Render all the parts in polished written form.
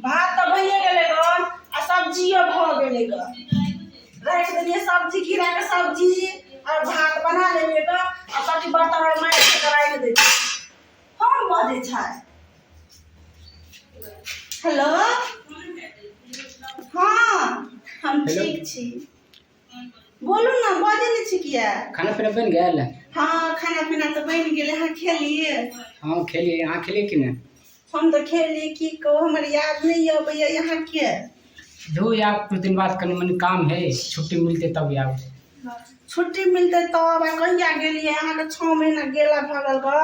भात तऽ भइए गेलै गन आ सब्जियो भऽ गेलै गन। राखि देलियै सब्जी, घेराके सब्जी आओर भात बना लेलियै गन आ बाकी बर्तन आर माजि कऽ राखि दै छियै। फोन बजै छै। हेलो, हँ हम हेलो। ठीक छी। बोलू ने, बजै नहि छी किया? खाना पीना बनि गेल? हँ, खाना पीना तऽ बनि गेलै। अहाँ खेलियै? हँ, खेलियै। अहाँ खेलियै कि नहि? हम तऽ खेलियै। की कहू, हमर याद नहि अबैया अहाँके। धू, आब कुछ दिन बाद कनि मनि काम है, छुट्टी मिलतै तब आब। छुट्टी मिलतै तब? आ कहिया गेलियै? अहाँके 6 महीना गेला भऽ गेल गऽ,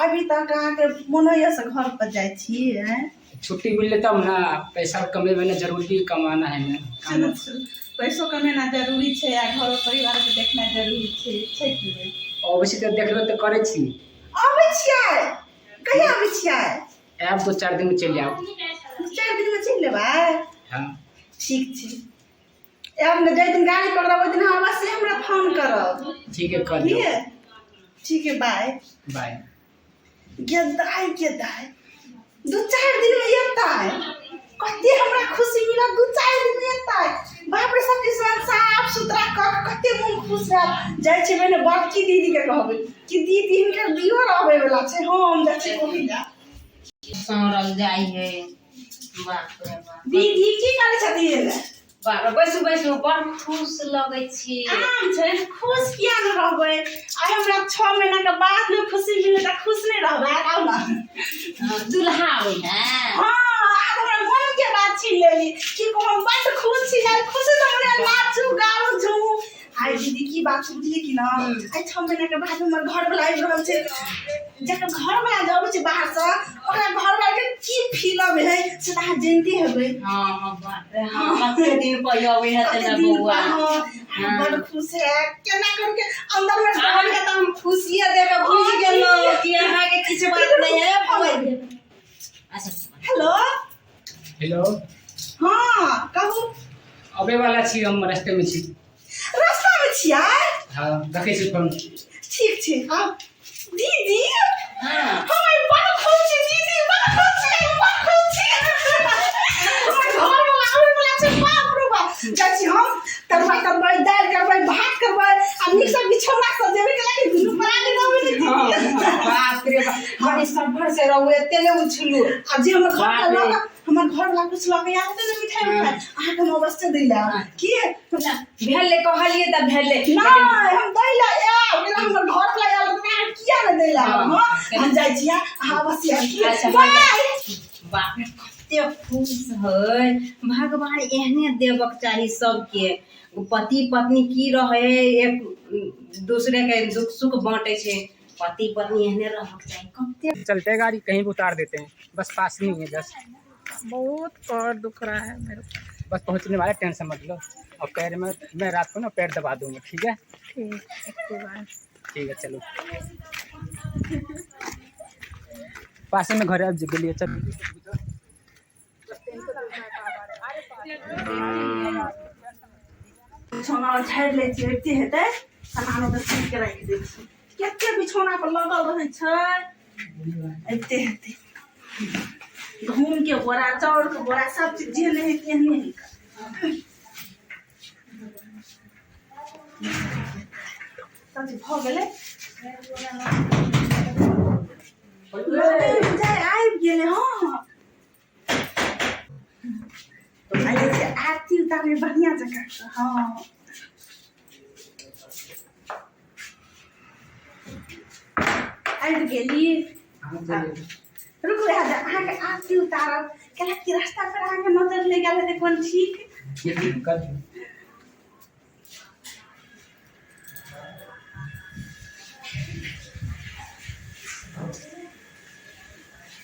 अभी तक अहाँके मोन होइया से घर पर जाइ छी, आँय? छुट्टी मिलतै तब ने। पैसा कमेबै ने, जरूरी कमाना है ने काम। पैसो कमेना जरूरी छै आ घरो परिवारके देखनाइ जरूरी छै, छै कि नहि? अबै छी तऽ देखबे तऽ करै छी। अबै छियै? कहिया अबै छियै? आयब, 2-4 दिनमे चलि आयब। 2-4 दिनमे चलि लेबै? हँ। ठीक छै, आयब ने। जाहि दिन गाड़ी पकड़ब, ओहि दिन अहाँ अवश्य हमरा फोन करब। ठीक है, कर ठीक देब। है, ठीक है, बाय। बाय। गेदाय गेदाय, 2-4 दिनमे एतै, कते हमरा खुशी मिलत। 2-4 दिनमे एतै, बाप रे, सब चीज साफ सुथरा कऽ के कते मोन खुश रहत। जाइ छियै पहिने बड़की दीदीके कहबै कि दीदी, हिनकर दियोर अबै वला छै। हम जाइ छियै कहै लए। सौरल जाइ है, बाप रे बाप। दीदी, की करै छथिन? बाप रे, बैसू बैसू, बड़ खुश लगै छी। आराम छै। खुश किया नहि रहबै? आइ हमरा 6 महीना के बाद में खुशी मिले तऽ खुश नहि रहबै? आउ ने। दुल्हा आबै है? हँ, आब हमरा मन के बात छीन लेली। की कहू, हम बड्ड खुश छी आइ। खुशी तऽ हमरा नाचू, गाबू, झूमू। आइ दीदी, की बात छै बुझलियै कि ना? आइ 6 महीना के बाद हमर घर वाला आबि रहल छै। जकर घर वाला जे अबै छै बाहरसँ, ओकरा घर वाला के की फील अबै है, से तऽ अहाँ जनिते हेबै। हँ, बाप रे, हँ, कते दिन पर अबै हेतै कते ने दिन बौआ। पर, हँ, हँ। बड़ खुश है, केना करके अंदर में अहाँके तऽ हम खुशिये देख कऽ बुझि गेलहुँ कि अहाँके किछु बात नहि है बौआ। अच्छा। हेलो। हेलो। हँ, कहू। अबै वाला छी, हम रास्ते में छी। रास्तामे छियै? हँ, रखै छी फोन। ठीक छै, आब दीदी। हँ। हम आइ बड़ खुश छी दीदी, बड़ खुश छी, बड़ खुश छी। हमर घरवला आबै वला छै। बाप रे बाप, जाइ छी हम तरुआ करबै, दालि करबै, भात करबै आ नीकसँ बिछौना सजेबै के लागी दुनू प्राणी रहबै ने दीदी। बाप रे बाप, बड़ी सफर से रहू, एते ने उछलू। आ जे हमर घर बाप रे। लऽ कऽ, हमर घरवला कुछ लऽ कऽ आयल हेतै ने, मिठाई उठाई, अहाँके हम अवश्य दै लए आयब। की भेलै, कहलियै तऽ भेलै। नहि, हम दै लए आयब। जेना हमर घरवला आयल तऽ अहाँ किया नहि दै लए आयब? हँ, हम जाइ छी, अहाँ अवश्य आयब की? अच्छा। बाय। बाप रे, कते खुश है। भगवान एहने देबक चाही सबके। पति पत्नी की रहे, एक दूसरे के दुख सुख बांटे छै। पति पत्नी एहने रहक चाही। कते चलते गाड़ी कहीं भी उतार देते हैं, बस पास नहीं है बस। बहुत पैर दुख रहा है मेरे को। बस पहुंचने वाला, टेंशन मत लो। और पैर में मैं रात को ना पैर दबा दूंगा, ठीक है? ठीक, ओके, बाय। ठीक है, चलो, पास में घर है, अब गेलिए, चल। बिछौना झाड़ि लै छियै, एते हेतै सामान ओतऽ सीट के राखि दै छियै। कते बिछौना पर लगल रहै छै। एते हेतै गहूँम के बोरा, चाउर के बोरा, सब चीज जे नहि हेतै एहने हेतै। सब चीज भऽ गेलै। जाय आबि गेलै। हँ, आइ जाइ छियै आरती उतारबै बढ़िआँ जकाँ। हँ, आबि गेली। हाँ, चलिए। रुकू, अहाँके आरती उतारब, कैला कि रास्ता पर अहाँके नजर लागि गेल हेतै, कोन ठीक। ठीक ठीक, कर दियौ।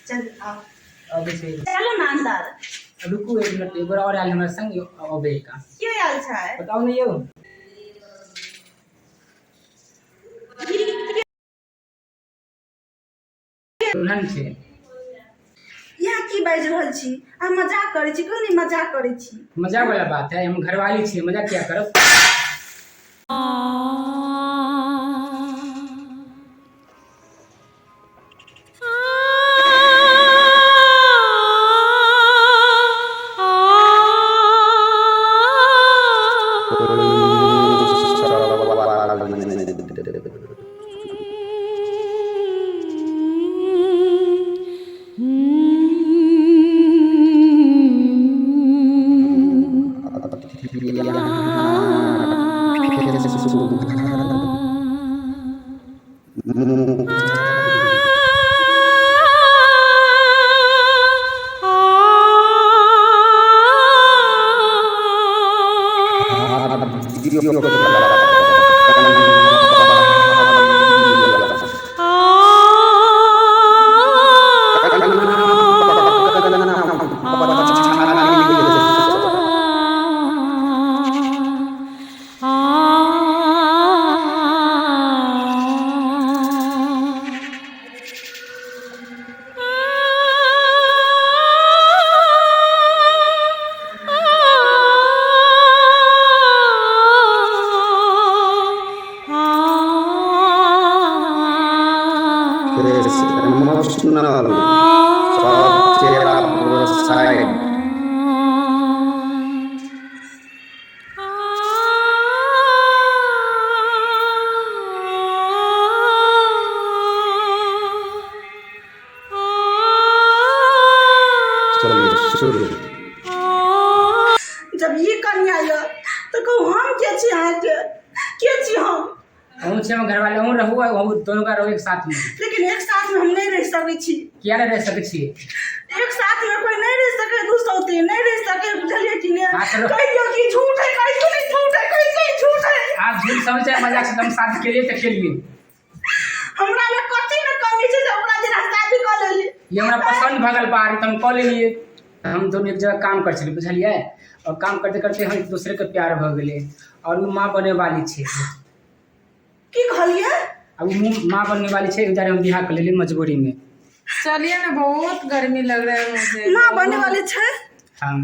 चल आउ। अबै छै। चलू ने अन्दर। रुकू एक मिनट, एक बार और आयल हमरा संग, अबै का। के आयल छै? बताउ ने यौ। दुल्हन छै। यहाँ की बाजि रहल छी अहाँ? मजाक करै छी? कहू ने, मजाक करै छी? मजाक वाला बात है? हम घरवाली छियै, मजाक क्या करब? फेस इमोशनल सब चेहरा पूरा साइड। चलिए शुरू। जब ये कन्या यऽ तऽ कहू हम के छी, अहाँके के छी हम? अहूँ छी हमर घरवाले, अहूँ रहू आ अहूँ दोनों का रहू एक साथ में। लेकिन एक साथ में हम नहि रहि सकै छी। किया नहि रहि सकै छियै? एक साथ में कोई नहीं रह सके, दू सौते नहीं रह सके, बुझलिए कि नहीं? हाँ, चलो। कह दियो कि झूठ है, कैसे नहीं झूठ है, कैसे ही झूठ है। आप झूठ समझ चाहे मजाक से, हम शादी के लिए तो के लिए। हमरा में कथी में कमी छै जे ओकरा जेना शादी कऽ लेली? ये हमरा पसंद भऽ गेल बाहर तऽ हम कऽ लेलियै। हम दोनों एक जगह काम करै छलियै, बुझलियै? और काम करते करते हम एक दूसरे के प्यार भऽ गेलै और ओ माँ बने वाली छै। की कहलियै? आ ओ माँ बनने वाली छै, एहि दुआरे हम बियाह कऽ लेलियै मजबूरी में। चलिए ना, बहुत गर्मी लग रहा है मुझे। माँ बने वाली छै? हाँ।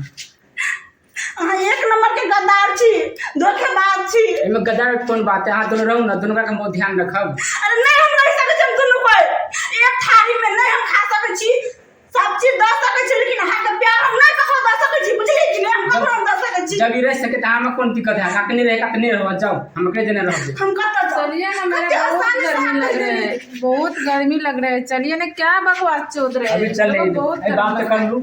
अहाँ एक नंबर के गद्दार छी, धोखेबाज छी। एहिमे गद्दार के कोन बात है? अहाँ दोनों रहू ना, दोनों का हम बहुत ध्यान रखब। अरे नहीं, हम रहि सकै छी, हम दुनू कोई एक थाली में नहीं हम खा सकै छी। सब चीज दऽ सकै छी, लेकिन अहाँके प्यार हम नहि ककरो दऽ सकै छी, बुझलियै कि नहि? हम ककरो नहि दऽ सकै छी। जब ई रहि सके तऽ अहाँमे कोन दिक्कत है? अखने रहे, अखने रहो, जाओ, हम अकरे देने रहबै। हम कतऽ जाउ? चलिए ना, मेरा कते बहुत आसानी से गर्मी अहाँ लग कहि रहा देलियै। है, बहुत गर्मी लग रहा है। चलिए ना, क्या बकवास चोद रहे अभी हैं? चल रही बहुत है बात गर्मी तऽ लग रहा कर है। लू।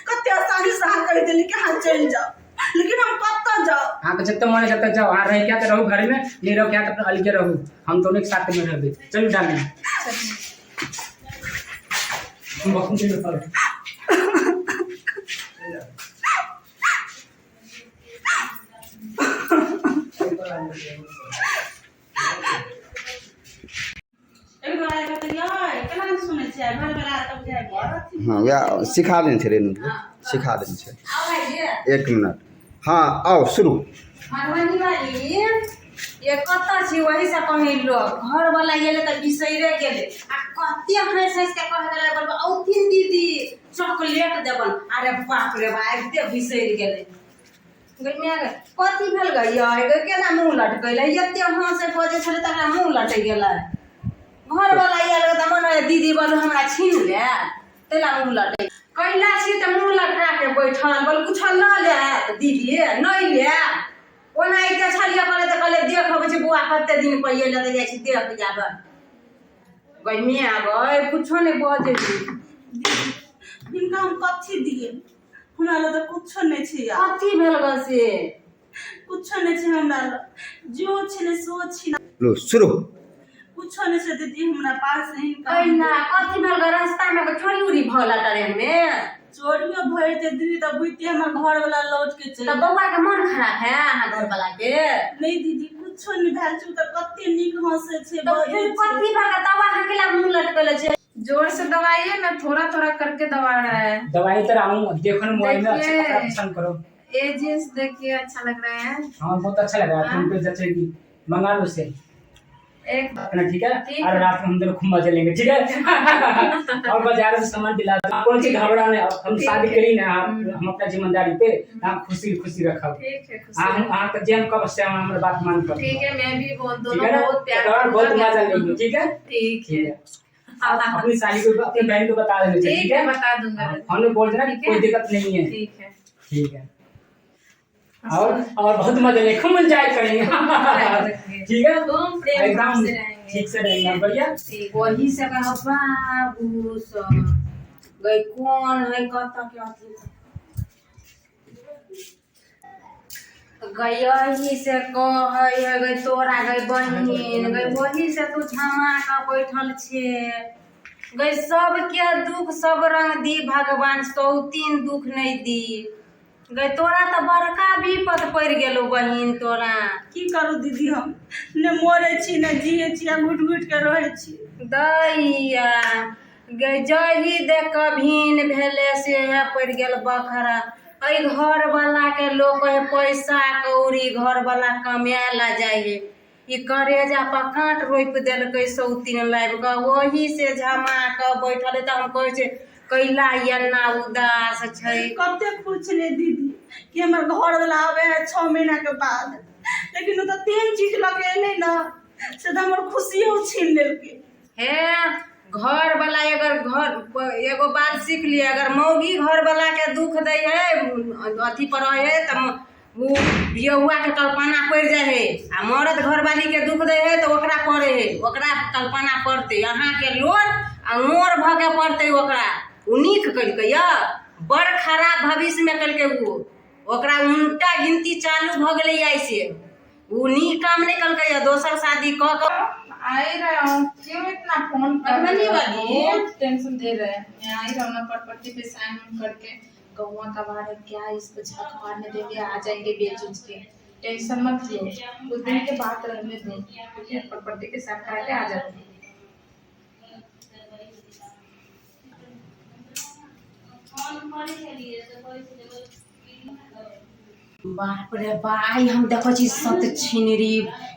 कते आसानी से अहाँ कहि देलियै कि अहाँ चलि जाउ, लेकिन हम कतऽ जाउ? अहाँके जते मन है जते जाओ। अहाँ रहे क्या तऽ रहू घर में, नहीं रहो क्या तऽ अलगे रहू, हम दोनों के साथ में रहबै। चलू डार्लिंग। एक बार आयल तऽ यै केना नहि सुनै छियै घर वाला तब जाय बड़ अथी। हँ, वएह सिखा देने छै, रेणु के सिखा देने छै। आउ भाईजी। एक मिनट, हँ, आउ, शुरू। मधुबनी वाली ये कतऽ छी? वही से कहीं लोग घर वाला गेलै तऽ बिसैरे गेलै आ कते हँसि हँसि के कह देलै, बोलबै औथिन दीदी चॉकलेट देबन। अरे बाप रे बा, आबिते बिसरि गेलै। गै माय गै, कथी भेल गै यै? गै केना मुँह लटकैले? एते हँसै बजै छलै तकरा मुँह लटकि गेलै। घर वाला आयल तऽ मन होइए दीदी बोलू हमरा छीन ले, तै ला मुँह लटक कैला छी तऽ मुँह लटका के बैठल। बोल कुछो लऽ लेत दीदी? नहि लेब। ओना एते छलियै कहले तऽ कहले देख अबै छै बौआ, कते दिन पर अयलै तऽ जाइ छी देख जाबे। गै माय गै, कुछो नहि बजै छै। हिनका हम कथी दियै? हमरा लग तऽ कुछो नहि छै यार। कथी भेल गऽ से? कुछो नहि छै हमरा लग, जो छलै सो छी। लू, शुरू। कुछो नहि छै दीदी हमरा पास हिनका। कैला कथी भेल गऽ? रास्तामे चोरी उरी भऽ गेल ट्रेन मे? चोरियो भऽ जेतै दीदी तऽ बुझतियै हमर घर वाला लौट के चलि। तऽ बौआ के मन खराब है अहाँ घर वाला के? नहि दीदी, कुछो नहि भेल छै, ओ तऽ कते नीक हँसै छै, तऽ बजै फेर छै। कथी भेल गऽ? तब अहाँ केला मुँह लटकले छै? जोर से दवाइए ना, थोड़ा थोड़ा करके दबा रहा है। दवाई तो आऊँ, देखो ना मोबाइल में, अच्छा देखिए। कपड़ा पसंद करो। ये जीन्स देखिए, अच्छा लग रहा है। हाँ, बहुत अच्छा लग रहा है तुमको, जचेगी, मंगा लो उसे। एक अपना ठीक है। ठीक और है। रात में हम दोनों खूब मजे लेंगे, ठीक है? और बाजार से सामान दिला दो। कौन चीज घबरा नहीं, अब हम ठीक शादी है। करी ना, हम अपना जिम्मेदारी पे हम खुशी खुशी रखब। ठीक है, खुशी अहाँ रहो। अहाँके जे हम कब से हम हमर बात मान कर। ठीक है, मैं भी बहुत ठीक दोनों है ना? बहुत प्यार और बहुत करूंगा। मजा लेंगे, ठीक है? ठीक ठीक है। है, आप अपनी साली को, अपनी बहन को बता देना। ठीक है, बता दूंगा। हाँ, हमने बोल देना कि ठीक है। कोई दिक्कत नहीं है। ठीक है। ठीक है, और बहुत मजे लेंगे, खूब एंजॉय करेंगे। करेंगे। ठीक है। खूब प्रेम एकदम से रहेंगे। ठीक से रहेंगे, बढ़िया। ठीक। वही से कह बाबू सब गै कोन है कतऽ के अथी गै, यही से कहै है गै तोरा गै बहिन गै, वही से तू झमा कऽ बैठल छे गै। सबके दुख सब रंग दी भगवान, सौतीन दुख नहि दी। गई तोरा तऽ बड़का विपद पड़ि गेलौ बहिन तोरा। की करू दीदी, हम ने मरै छी ने जियै छी, आ घुटि घुटि के रहै छी। दैया गई जही देख कऽ भीन भेलै सेहे पड़ि गेल बखरा। एहि घरवला के लोक कहै पैसा कौड़ी घरवला कमाए ला जाइ है, ई करेजा पर काँट रोपि देलकै सौतीन लाबि कऽ, ओही से झमा कऽ बैठल है। तऽ हम कहै छै कैला एना उदास छै। कते खुश छलियै दीदी कि हमर घरवला आबै है 6 महीना के बाद, लेकिन ओ तऽ 3 चीज लऽ के एलै ने, से तऽ हमर खुशियो छीन लेलकै। हे घरवला अगर घर एगो बात सीख लिअ, अगर मौगी घरवला के दुख दै है अथी पर रहै है तऽ ओ बियहुआ के कल्पना पड़ि जाइ है, आ मरद घरवाली के दुख दै है तऽ ओकरा पड़े है, ओकरा कल्पना पड़तै। अहाँके लोर आ मोर भऽ के पड़तै ओकरा। ओ नीक केलकै यऽ, बड़ खराब भविष्यमे केलकै ओ, ओकरा उल्टा गिनती चालू भऽ गेलै आइ से। ओ नीक काम नहि केलकै यऽ दोसर शादी कऽ कऽ। आ ही रहा हूँ, क्यों इतना फोन कर रहे मधुबनी हो? वाली? बहुत टेंशन दे रहे हैं। मैं आ ही रहा हूँ ना प्रॉपर्टी पे साइन उन करके। गौवा का बाहर है क्या, इसको झक मारने देंगे, आ जाएंगे बेच उच के। टेंशन मत लो, कुछ दिन के बाद रहने दो, ठीक है? प्रॉपर्टी पे साइन करा के आ जाते हैं। बाप रे बाइ, हम देखै छी सत छिनरी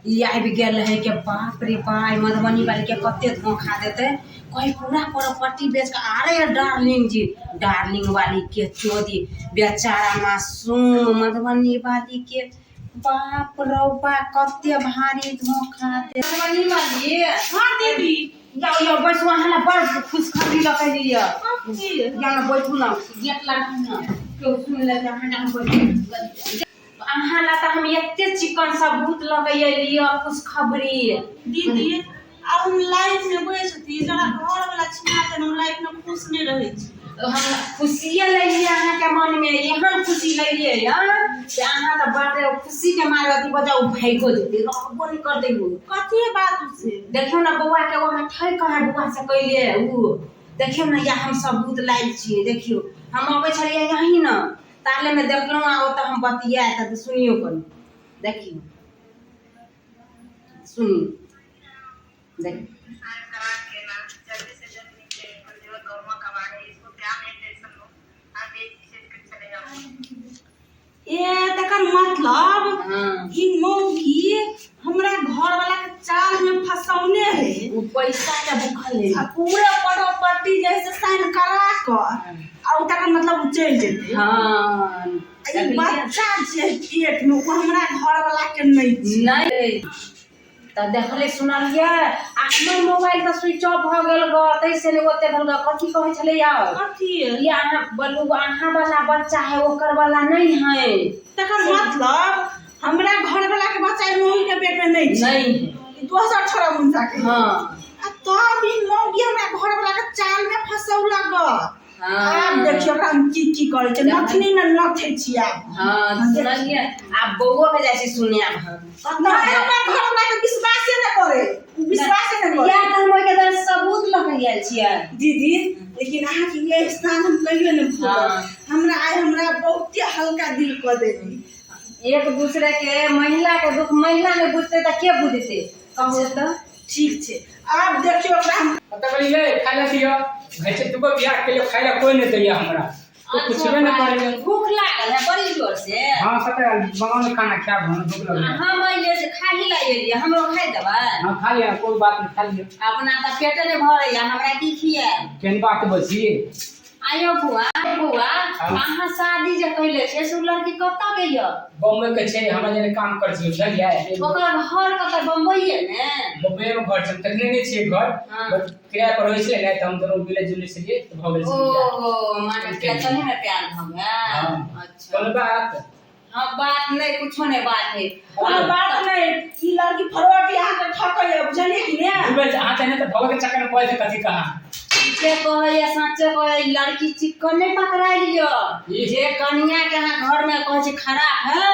ई आबि गेल है के। बाप रे बाइ, मधुबनी वाली के कते धोखा देतै। कही पूरा प्रॉपर्टी बेच के अरे डार्लिंग जी, डार्लिंग वाली के चोदी बेचारा मासूम मधुबनी वाली के, बाप रौ बा कते भारी धोखा दे मधुबनी वाली। हाँ दीदी। जाउ यौ बैसू, अहाँ लए बड़ खुशखबरी लऽ के एलियै। या ने बैठू ने, गेट लागू ने, केओ सुनि लेतै। अहाँ जाउ बैठू। अहाँ लए तऽ हम एते चिकन सबूत लऽ के एलियै खुशखबरी। दीदी आब हम लाइफ में बैसती, जरा घर वाला छिना के हम लाइफ में खुश नहीं रहै छी। हम खुशिये लेलियै अहाँके मनमे, एहन खुशी लेलियै हँ से अहाँ तऽ बाटे खुशीके मारे अथी बजाउ भागि जेतै, रहबो नहि करतै ओ। कथी बात से? देखियौ ने बौआके वहाँ ठकि कहाँ बौआ से कैलियै ओ, देखियौ ने या हम सबूत लायल छियै। देखियौ हम अबै छलियै यहीं ने तालेमे देखलहुँ आ ओतऽ हम बतिया तऽ सुनियौ कनि, देखियौ सुनियौ देखियौ। ए तकर मतलब हाँ। ई मौगी हमरा घर वाला के चाल में फसौने है। ओ पैसा के भूखल है आ पूरा प्रॉपर्टी जैसे साइन करा कऽ आ ओ तकर मतलब ओ चलि जेतै। हाँ। आ ई बच्चा जे पेट में ओ हमरा घर वाला के नहीं छै। नहीं तऽ देखले सुनलियै आ हमर मोबाइल तऽ स्विच ऑफ भऽ गेल गऽ, ताहिसँ नहि ओते भेल गऽ। कथी कहै छलै यौ? कथी? ई अहाँ बोलू अहाँ वाला बच्चा है ओकर वाला नहीं है। तकर मतलब हमरा घर वाला के बच्चा ई मौगी के पेट में नहीं छै। नहीं है। ई दोसर छोरा मुंसा के। हाँ। आ तब ई मौगी हमरा घर वाला के चाल में फसौलक गऽ। हाँ। आब देखियौ ओकरा हम की की करै छै, नथनी में नथै छी आब। हाँ सुनलियै, आब बौओ के जाइ छी सुनायब हम। नहि हमरा घर वाला के विश्वासे नहि करे, ओ विश्वासे नहि करे। या तऽ हम ओहिके दर सबूत लऽ के गेल छियै। दीदी लेकिन अहाँके ई एहसान हम कहियो नहि भूलब। हाँ। हमरा आइ हमरा बहुते हल्का दिल कऽ देली। एक दूसरे के महिला के दुख महिला नहि बुझतै तऽ के बुझतै कहू तऽ? ठीक छै आब देखियौ ओकरा हम। कतऽ गेलियै खाय लए दिअ, घर से दूगो बियाह के लिए खाय लए कोई नहीं दैया हमरा, तो पुछबे नहीं करैया। भूख लागल है बड़ी जोर से। हाँ कतऽ मंगाउ ने खाना खायब, हमरा भूख लगल है। हम अइलियै से खाही लए एलियै, हमरो खाइ देबै? हाँ खा लिअ, कोई बात नहीं, खा लिअ। अपना तऽ पेटे नहि भरैया, हमरा की खियाएब? केहन बात बजली? आयो बुआ, बुआ हाँ। अहाँ शादी जे कैले छियै से ओ लड़की कतऽ के यऽ? बम्बई के छै, हमरा जेना काम करै छलै बुझलियै। ओकर घर कतऽ? बम्बईये ने? बम्बई में घर छै, तखने नहि छियै घर, हाँ। बट किराया पर रहै छलै ने, तऽ हम दुनू मिले जुले छलियै तऽ भऽ गेल छलै बियाह। ओहो माने केतनी में प्यार भऽ गेल। हाँ। अच्छा कोनो बात? हाँ बात नहीं, कुछो नहीं बात है। कोनो बात नहीं, ई लड़की फरवरी अहाँके ठकैया बुझलियै कि ने? अहाँ चाहे तऽ भगवान के चक्कर में पड़ै छै कथी कहाँ। ठीके कहैया, सच्चे कहैया, ई लड़की चिक्कन नहि पकड़ायल यऽ। जे कनिया के अहाँ घर में कहै छी खराब है,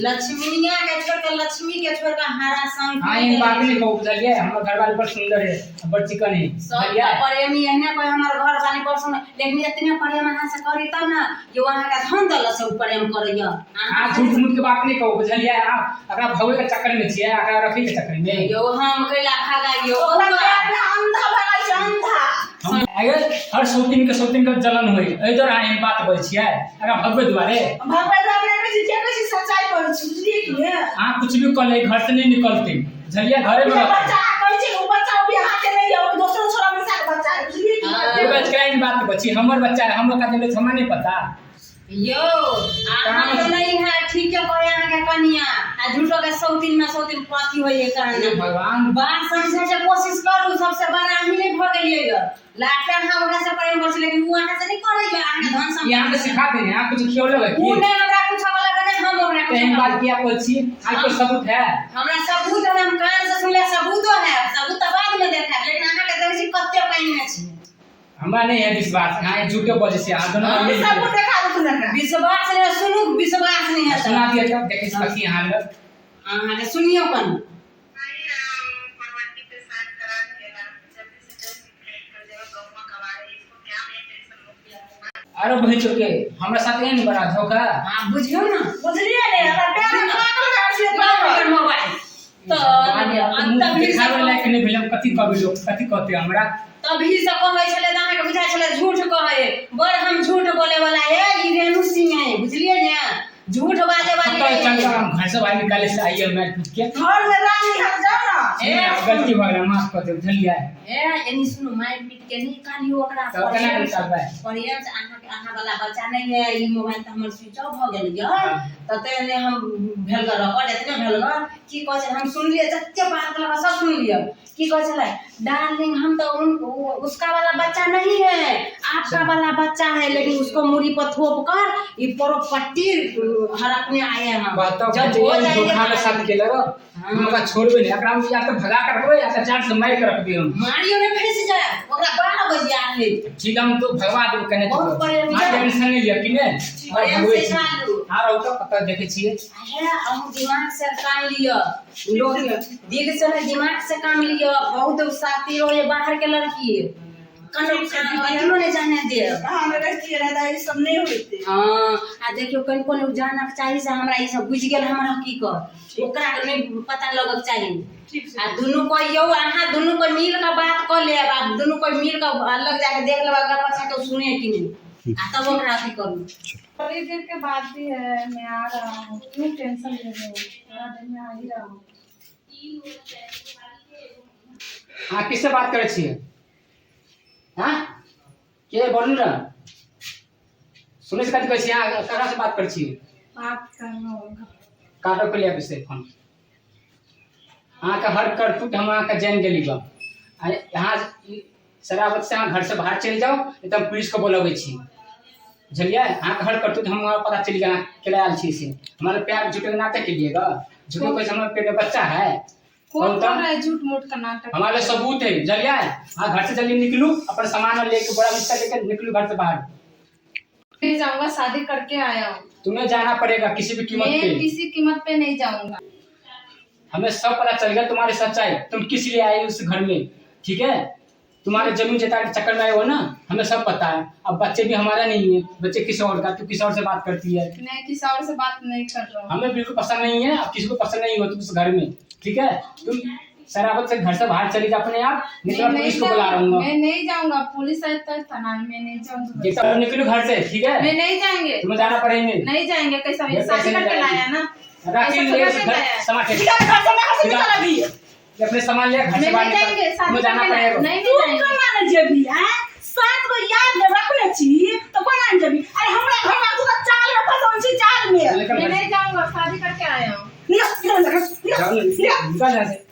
लक्ष्मीनिया के छोड़ के, लक्ष्मी के छोड़ के हरा संग। हाँ, एहन बात नहीं कहू, बुझलियै? हमर घरवाली बड़ सुंदर है, बड़ चिकन है। सब बुझलियै? प्रेमी एहने कोई हमर घर वाली पर सुन, लेकिन इतने प्रेम अहाँ से करी तब ने जे ओ अहाँके धन दौलत से उ प्रेम करैया। अहाँ झूठ मूठ के बात नहीं कहू, बुझलियै? अहाँ एकरा भगबै के चक्कर में छियै, एकरा रखै के चक्कर में। यौ, हम कैला भगाइयो? ओकरा प्यार में अंधा भगल छै, अंधा। हम अगर हर सौतीन के जलन होय, एहि दुआरे अहाँ एहन बात बजै छियै, एकरा भगबै दुआरे। भगवान हमरा कहै छै, जे कहै छै सच्चाई कहै छै, बुझलियै कि ने? अहाँ कुछ भी कऽ ले, घर से नहीं निकलते, बुझलियै? घरे में जे रहतै। बच्चा कहै छै, ओ बच्चा भी अहाँके नहि यऽ, ओ दोसर छोरा मनुष्य के बच्चा है, बुझलियै कि ने? एगो बच्चा एहन बात बची, हमर बच्चा है, हम ओकरा देबै, हमरा नहीं पता। यौ, अहाँ तो नहीं है, ठीक है कहे अहाँके कनिया, आ झूठो के सौतीन में सौतीन पति होइए कहना। भगवान। बात समझे के कोशिश करू, सबसे बड़ा अहीं नहीं भऽ गेलियै ग। लाटे अहाँ ओकरा से प्रेम करै छी, लेकिन उ अहाँ से नहीं करैया, अहाँके धन संपत्ति। यहाँ के सिखा देने, यहाँ कुछ खियौलक है उ की? नहीं हमरा कुछ बोलक, नहीं हम ओकरा कुछ। एहन बात किया कहै छी? अहाँके सबूत है? हमरा सबूत है, हम कान से सुनले सबूतो है, सबूत तऽ बाद में देखायब, लेकिन अहाँके देखै छी कते पानि में छी। हमरा नहीं है विश्वास, अहाँ झूठे बजै छी, अहाँ दोनों हाँ, मिल के। सबूत देखा दू एकरा। विश्वास नहीं है, सुनू, विश्वास नहीं है। सुना दिया तब देखै छी कथी अहाँ लग। अहाँके सुनियौ कनि। प्रॉपर्टी पे साइन करा दिया, जल्दी से जल्दी कर देगा, गौवा कमा रही इसको क्या मैं टेंशन मुक्त। आरो बहिन चौके हमरा साथ एहन बड़ा धोखा। हाँ, बुझियौ ने। बुझलियै ने, हमरा प्यार में पागल भए छियै, पागल। मोबाइल तऽ तभी से देखाबै लायक नहि भेल, हम कथी कहबै, लोक कथी कहतै हमरा? तभी से कहै छलै तऽ अहाँके बुझाइ छलै झूठ कहै, बड़ हम झूठ बोले वाला है। ई रेणु सिंह है, बुझलियै ने, झूठ बाजे वाली चल नहीं चल है। हम घर से बाहर निकाले से आइए मार पीट के। घर में रानी हम, जाउ ने। ए, गलती भऽ गेल, माफ कऽ देब, बुझलियै? ए, एनी सुनू, मारि पीट के नहीं निकालियौ ओकरा। तब केना निकालबै? प्रेम से अहाँके अहाँ वाला बच्चा नहीं है। ई मोबाइल तऽ हमर स्विच ऑफ भऽ गेल यऽ, तऽ तेने हम भेल ग रिकॉर्ड एतने भेल ग। की कहै छै, हम सुनलियै, जते बात कहलक सब सुनलियै। की कहै छलै, डार्लिंग, हम तो उन उसका वाला बच्चा नहीं है, आपका वाला बच्चा है, लेकिन उसको मूड़ी पर थोप कर ये प्रॉपर्टी हड़पने आए हैं हम। बताओ। जब हो जाएंगे धोखा के साथ केलक। हम ओकरा छोड़बै नहि, एकरा हम या तऽ भगा के रखबै या तऽ जान से मारि के रखबै हम। मारियो ने फंस जाए ओकरा, 12 बजे आए। ठीक, हम तो भगवा देबै कने। बहुत प्रेम अहाँ छै। टेंशन नहि लिअ कि ने, हम प्रेम भगबै से छी। चालू। अहाँ रहू तऽ कतऽ देखै छियै। हे, अहूँ दिमाग से काम लिअ, लोग दिल से नहीं, दिमाग से काम लिअ। बहुत साथी हो ये बाहर के लड़की, कनो कखनो नहीं जाने देब। हम रहितियै ने तऽ ई सब नहि होइतै। हाँ, आ देखियौ, कनिको नहि जानक चाही से हमरा ई सब बुझि गेल हमर हकीकत, ओकरा नहि पता लगक चाही। आ दुनू कोइ यौ, अहाँ दुनू कोइ मिल कऽ बात कऽ लेब, आ दुनू कोइ मिल कऽ अलग जाके देख लेब, अगर पाछा के सुने कि नहि, आ तब ओकरा अथी करू। थोड़ी देर के बाद भी है, मैं आ रहा हूँ, क्यों टेंशन ले रहे हो? थोड़ा देर में आ ही रहा हूँ। अहाँ किससे बात करै छियै? हाँ, के बोलू ने, सुनै से कथी कहै छियै? अहाँ ककरा से बात करै छियै? बात करना होगा। काटो के लिए से फोन। अहाँके हर करतूत हम अहाँके जानि गेली गऽ। आ यहाँ ई शराबत से अहाँ घर से बाहर चलि जाउ, नहीं तऽ हम पुलिस के बोलबै छी, बुझलियै? अहाँके हर करतूत हम पता चलि गेल, अहाँ केला आयल छी से। हमारे प्यार झूठे के नाटक के लिए गऽ? झूठे कहै छै हमर पेट में बच्चा है? कौन कहू कर तऽ। रहा है झूठ मूठ का नाटक? हमारे सबूत है, बुझलियै? अहाँ घर से जल्दी निकलू, अपन सामान और लेके, बोरा बिस्तर लेके निकलू घर से बाहर। नहीं जाऊंगा, शादी करके आया हूँ। तुम्हें जाना पड़ेगा किसी भी कीमत मैं पे। किसी कीमत पे नहीं जाऊंगा। हमें सब पता चल गया तुम्हारी सच्चाई, तुम किस लिए आए उस घर में, ठीक है? तुम्हारे जमीन जायदाद के चक्कर में आए हो ना, हमें सब पता है। अब बच्चे भी हमारा नहीं है, बच्चे किसी और का, तू किसी और से बात करती है। मैं किसी और से बात नहीं कर रहा हूँ। हमें बिल्कुल पसंद नहीं है, अब किसी को पसंद नहीं हो तुम उस घर में, ठीक है? तुम शराबत से घर से बाहर चली जा अपने आप, नहीं तो मैं मैं पुलिस नहीं को बुला जाऊंगा। रहा मैं नहीं जाऊंगा, पुलिस आए तो थाना में, मैं नहीं जाऊंगा। हूँ। निकलो घर से, ठीक है? मैं नहीं जाएंगे। तुम्हें जाना पड़ेंगे। नहीं जाएंगे, कैसा ये शादी कैसे नहीं करके जाएंगे? लाया ना। राखी ऐसा ले थोड़ा ना घर है। सामान निकाल घर से, मैं से निकाल अभी। अपने सामान ले घर से मैं बाहर नहीं निकल। जाएंगे, शादी तुम्हें जाना करके लाया। पड़ेगा। नहीं तू नहीं जाएंगे। कोना ने जेबी? आँ, सात गो याद में रखने छी तऽ कोना ने जेबी? अरे, हमरा घर में तू तऽ चाल में फंसल छी, चाल में। निकल मैं घर से। नहीं जाऊंगा, शादी करके आया हूँ। निकल, निकल, निकल, जाओ, निकल, निकल। निकल यहाँ से।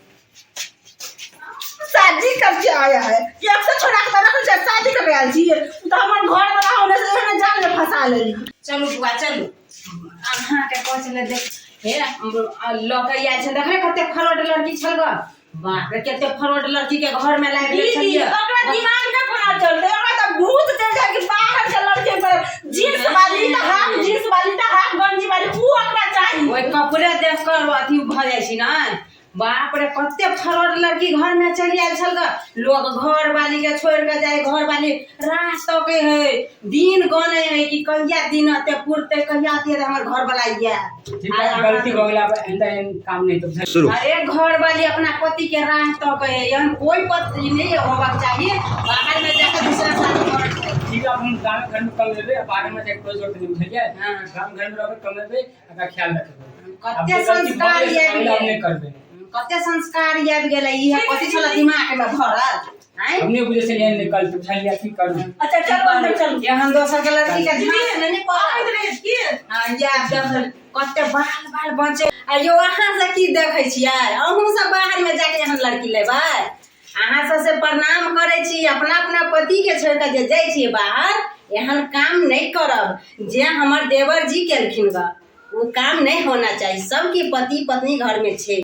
शादी करके आया है कि अक्सर छोड़ा के रखने छै, शादी करके आयल छी। उ तऽ हमर घर वाला होने से एहने जाल में फंसा लेली। चलू बुआ, चलू। अहाँके कहै छलै, देख हे, लऽ के आयल छै, देखले कते खरोट लड़की छल गऽ। बाप रे, कते फरवड लड़की के घर में लाबि दीदी छलियै। ओकरा दिमाग में कोना चलते, ओकरा तऽ भूत चलि जाय कि बाहर के लड़के पर जींस वाली तऽ हाफ जींस वाली तऽ हाफ गंजी वाली ऊ ओकरा चाही। ओहि कपड़े देख कर अथी भऽ जाइ छै ने। बाप रे, कते फरवड लड़की घर में चलि आयल छल ग। लोग घर वाली के छोड़ के जाय, घर वाली राह तके है, दिन गने है कि कहिया दिन अते पुरते, कहिया अते हमर घर वाला आयल। ठीक है, गलती हो गेला, अब आइंदा एहन काम नहीं तो शुरू। अरे घर वाली अपना पति के राह तके है, एहन कोई पति नहीं होबाक चाहिए बाहर में जाके दूसरा शादी करत है। ठीक है, अब हम गाँव घर में कम लेबै, बाहर में जाके कोई जरूरत नहीं बुझलियै। हाँ। गाँव घर में रहबै, कम लेबै, ओकरा ख्याल रखबै। कते आब जे गलती भऽ संस्कार गेलै से आबि आइंदा हम गेल। नहि करबै। कते संस्कार आबि गेलै, इहे कथी छल दिमाग में भरल आँय? हम नहि बुझै छलियै एहन निकलतै बुझलियै, की करू। अच्छा चलू अंदर चलू। एहन दोसर के लड़की के झांस नहि पड़ल। आबैत रहे की? हाँ, या देखल कते बाल बाल बचे। आ यौ अहाँ सब की देखै छियै? अहूँ सब बाहर में जाके एहन लड़की लेबै? अहाँ सब से प्रणाम करै छी, अपना अपना पति के छोड़ि कऽ जे जाइ छियै बाहर, एहन काम नहि करब जे हमर देवर जी केलखिन ग। ओ काम नहि होना चाही। सबके पति पत्नी घर में छै।